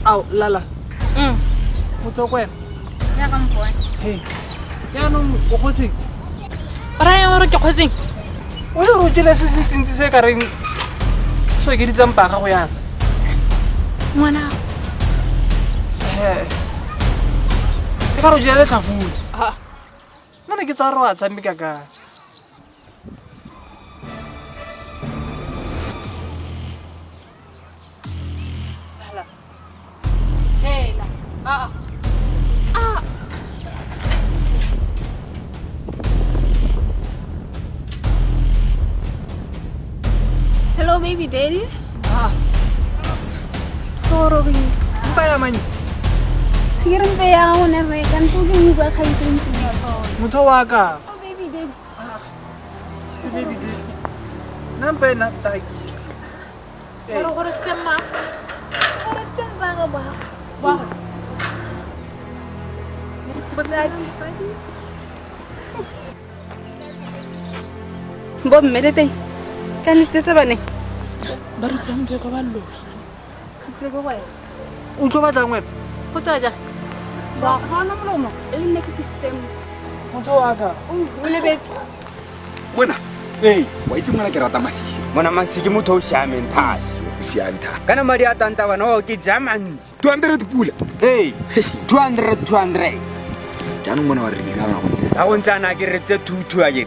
Ao, lala. Motho ko wena. Ya ka mpone. Hey. Jaanong o kgotseng? O raya gore ke kgotseng? O le gore o jele se se ntsintsi se ka reng se okeditsang mpa gago yana. Ngwana. E ka re o jele letlhafula. Nna ne ke tsaya gore wa tshameka ka. Hela. Ah. Ah. Hello, baby daddy. Ah. Gore Mpa ya manye. ke re mpe ya gago ne re ka ntse ke utlwa kgang tse ntseng ya tsone. Motho wa ka. Oh, baby daddy. Baby daddy. Nna mpa ena ta ke itse. Gore gore se ma. Gore se mpa ga ba. Wa. Botsadi. Bo mme le teng. Ka netsetse bane. Ba re tsang ke kwa ba lola. Ke go wena. O tlo batlang wena? Go twa ja. Ba ga ona molomo. Le nne ke system. Motho wa ka. O lebetse. Mona. Ee, wa itse mona ke rata Masisi. Mona Masisi ke motho o siameng thata. O siame thata. Kana madi a tanta bana wa ke ja mantsi. 200 pula. Ee, 200 200. Jaanong mona wa re dirang ga go ntse. Ga go ntse ana ke re tse 2 2 a ke.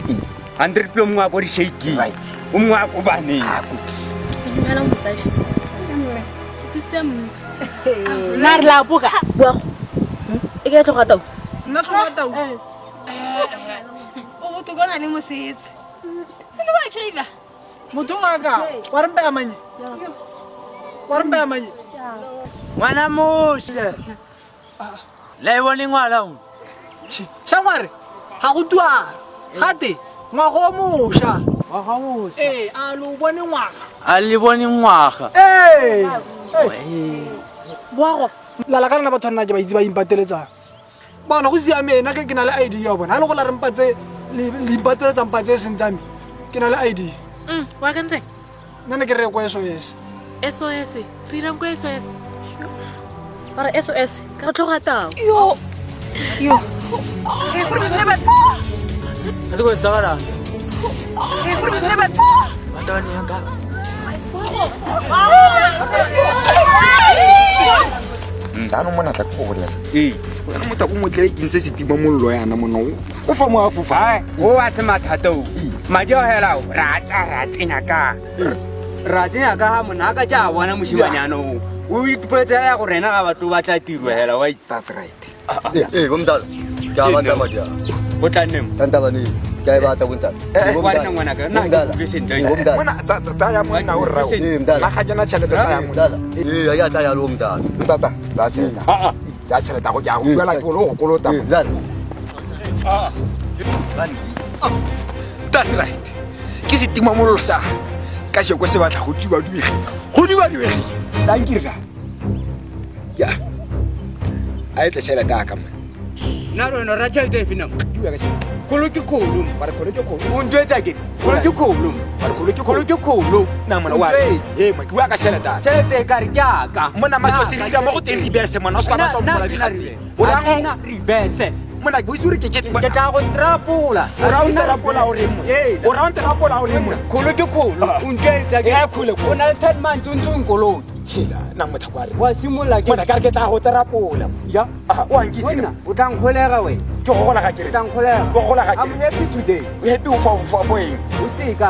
100 pula mongwe a ko di shaking. Right. O mongwe a ko baneng. A kuti. Dumela motsadi. Ke tsitse mme. Nna re la boka. Boago. E ke tloga tau. Nna tloga tau. O botoka o na le mosese. Le wa kreiba. Motho wa ka. Wa re mpa ya manye. Wa re mpa ya manye. Ngwana moshe. Le e bone ngwana o. Shangware. Ga go tuana. Gate ngwaga o mošwa. Ngwaga o mošwa. Ee, a lo bone ngwaga. A le bone ngwaga. Ee. Boago. Lala ka nna batho nna ke ba itse ba impateletsang. Bona go siame nna ke na le ID ya bona. Ha le go la re mpa tse le impateletsang mpa tse e seng tsa me. Ke na le ID. Wa ka ntseng? Nna ne ke re ko SOS. SOS. Re irang ko SOS. Ba re SOS ka re tloga tau. Yo. Yo. A le go tsagala. Batho ba neng ka. Jaanong mona tla ke go bolela. Ee. Wena motho o mo tlele ke ntse setima mollo yana monna o fa mo a fofa. Ai, o a se mathata o. Madi a hela o ra tsa ra tsena ka. Ra tsena ka ha mona ka ja bona moshimanyana o. O ipoletse ya go rena ga batho ba tla tiro hela wa itse. That's right. Ee, bomtala. Ke a batla madi a. O tla nne mo. Tanta bane. Ke a e batla bontate. Wa nna ngwana ka. Nna ke utlwe sentle. Mona tsaya monna o rra. Ee, mdala. Nna ga ke na tšhelete tsaya monna. Mdala. Ee, ya tla yalo mdala. Ntata, tsaya tšhelete. Ah ah. Tsaya tšhelete go ke a go buela ke lo go kolota. Ee, mdala. That's right. Ke setima mollo sa ka jeko se batla go diwa duege. Go diwa duege. Thank you ra. Ya. A e tle tšhelete ya ka mo. Nna le wena ra tšhelete efe nna? Bua ka tšhelete. Kgolo ke kgolo. Ba re kgolo ke kgolo. O ntwetsa ke. Kgolo ke kgolo. Ba re kgolo ke Kgolo ke kgolo. Nna mona wa. Ee, mo ke bua ka tšhelete ya ka. Tšhelete e ka re ke a ka. Mona matsosi re dira mo go teng ribese mona o se ka batla go mpola dikgang tse. O rang Nna ribese. mona ke itse gore ke ke Ke tla go trapola. O ra o nterapola o reng mona? Ee. O ra o nterapola o reng mona? Kgolo ke kgolo. O ntwetsa ke. Eh, kgolo kgolo. O na le 10 months o ntse o nkolota. Hela, nna motho kwa re. Wa simolola ke. Mona ka re ke tla go terapola. Ja. Ah, o a nkitse Wena, o tla nkgolega wena. Ke go gola ga ke re. O tla nkgolega. Ke go gola ga ke I'm re. happy today. O happy o fa eng? O seka.